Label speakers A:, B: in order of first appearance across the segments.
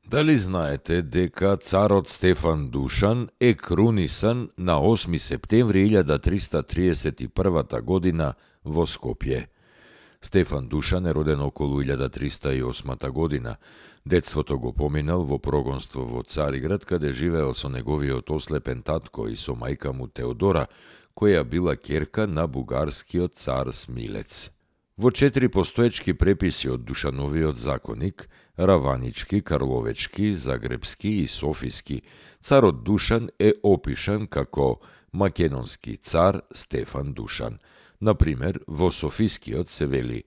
A: Дали знаете дека царот Стефан Душан е крунисан на 8 септември 1331 година во Скопје? Стефан Душан е роден околу 1308 година. Детството го поминал во прогонство во Цариград, каде живеел со неговиот ослепен татко и со мајка му Теодора, која била ќерка на бугарскиот цар Смилец. Во 4 постоечки преписи од Душановиот законик, Раванички, Карловечки, Загребски и Софиски, царот Душан е опишан како македонски цар Стефан Душан. Например, во Софискиот се вели: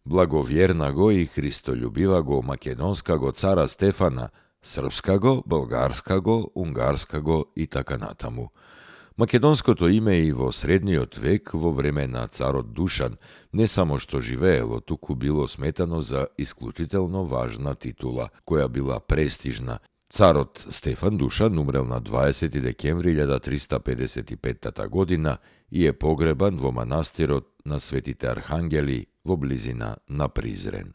A: благоверна го и христолюбива го македонска го цара Стефана, српска го, болгарска го, унгарска го и така натаму. Македонското име и во средниот век, во време на царот Душан, не само што живеело, туку било сметано за исклучително важна титула, која била престижна. Царот Стефан Душан умрел на 20 декември 1355 година и е погребан во манастирот на Светите Архангели во близина на Призрен.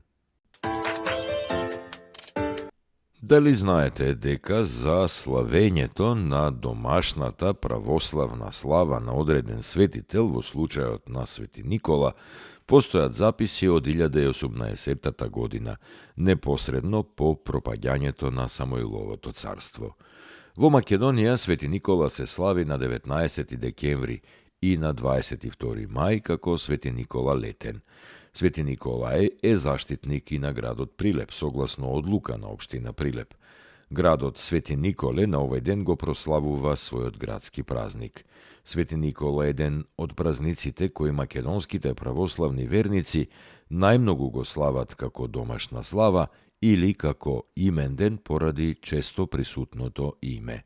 A: Дали знаете дека за славењето на домашната православна слава на одреден светител во случајот на Свети Никола постојат записи од 1018 година, непосредно по пропаѓањето на Самоиловото царство. Во Македонија Свети Никола се слави на 19 декември и на 22 мај како Свети Никола Летен. Свети Николај е заштитник и на градот Прилеп, согласно одлука на општина Прилеп. Градот Свети Николе на овој ден го прославува својот градски празник. Свети Никола е еден од празниците кои македонските православни верници најмногу го слават како домашна слава или како имен ден поради често присутното име.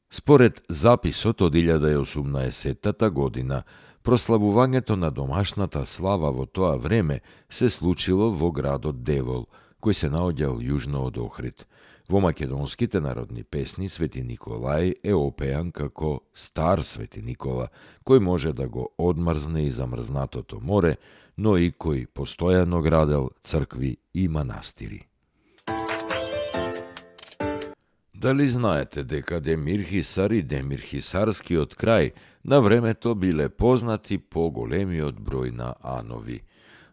A: Според записот од 1018 година, прославувањето на домашната слава во тоа време се случило во градот Девол, кој се наоѓал јужно од Охрид. Во македонските народни песни Свети Николај е опеан како стар Свети Никола, кој може да го одмрзне и замрзнатото море, но и кој постојано градел цркви и манастири. Дали знаете дека Демирхисар и Демирхисарскиот крај на времето биле познати по големиот број на анови?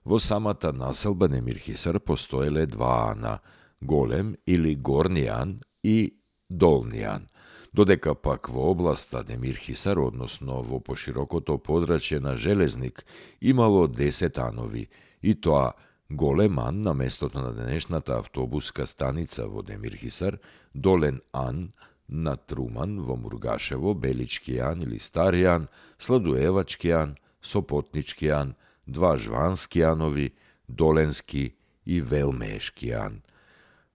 A: Во самата населба Демирхисар постоеле два ана, Голем или Горни ан и Долни ан, додека пак во областа Демирхисар, односно во поширокото подрачје на Железник, имало 10 анови, и тоа Голем ан на местото на денешната автобуска станица во Демирхисар, Долен ан на Труман во Мургашево, Белички ан или Стари ан, Сладуевачки ан, Сопотнички ан, два Жвански анови, Доленски и Велмешки ан.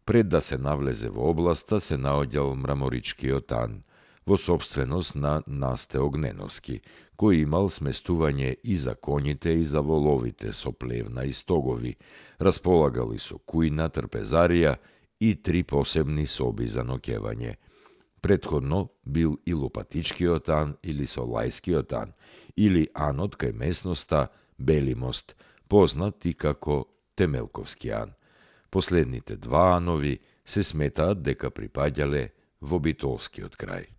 A: Пред да се навлезе во областа се наоѓал Мраморичкиот ан, во собственост на Насте Огненовски, кој имал сместување и за коњите и за воловите со плевна и стогови, располагали со кујна, трпезарија и 3 посебни соби за ноќевање. Претходно бил и Лопатичкиот ан или Солајскиот ан, или анот кај местноста Белимост, познат и како Темелковски ан. Последните два анови се сметаат дека припаѓале во Битолскиот крај.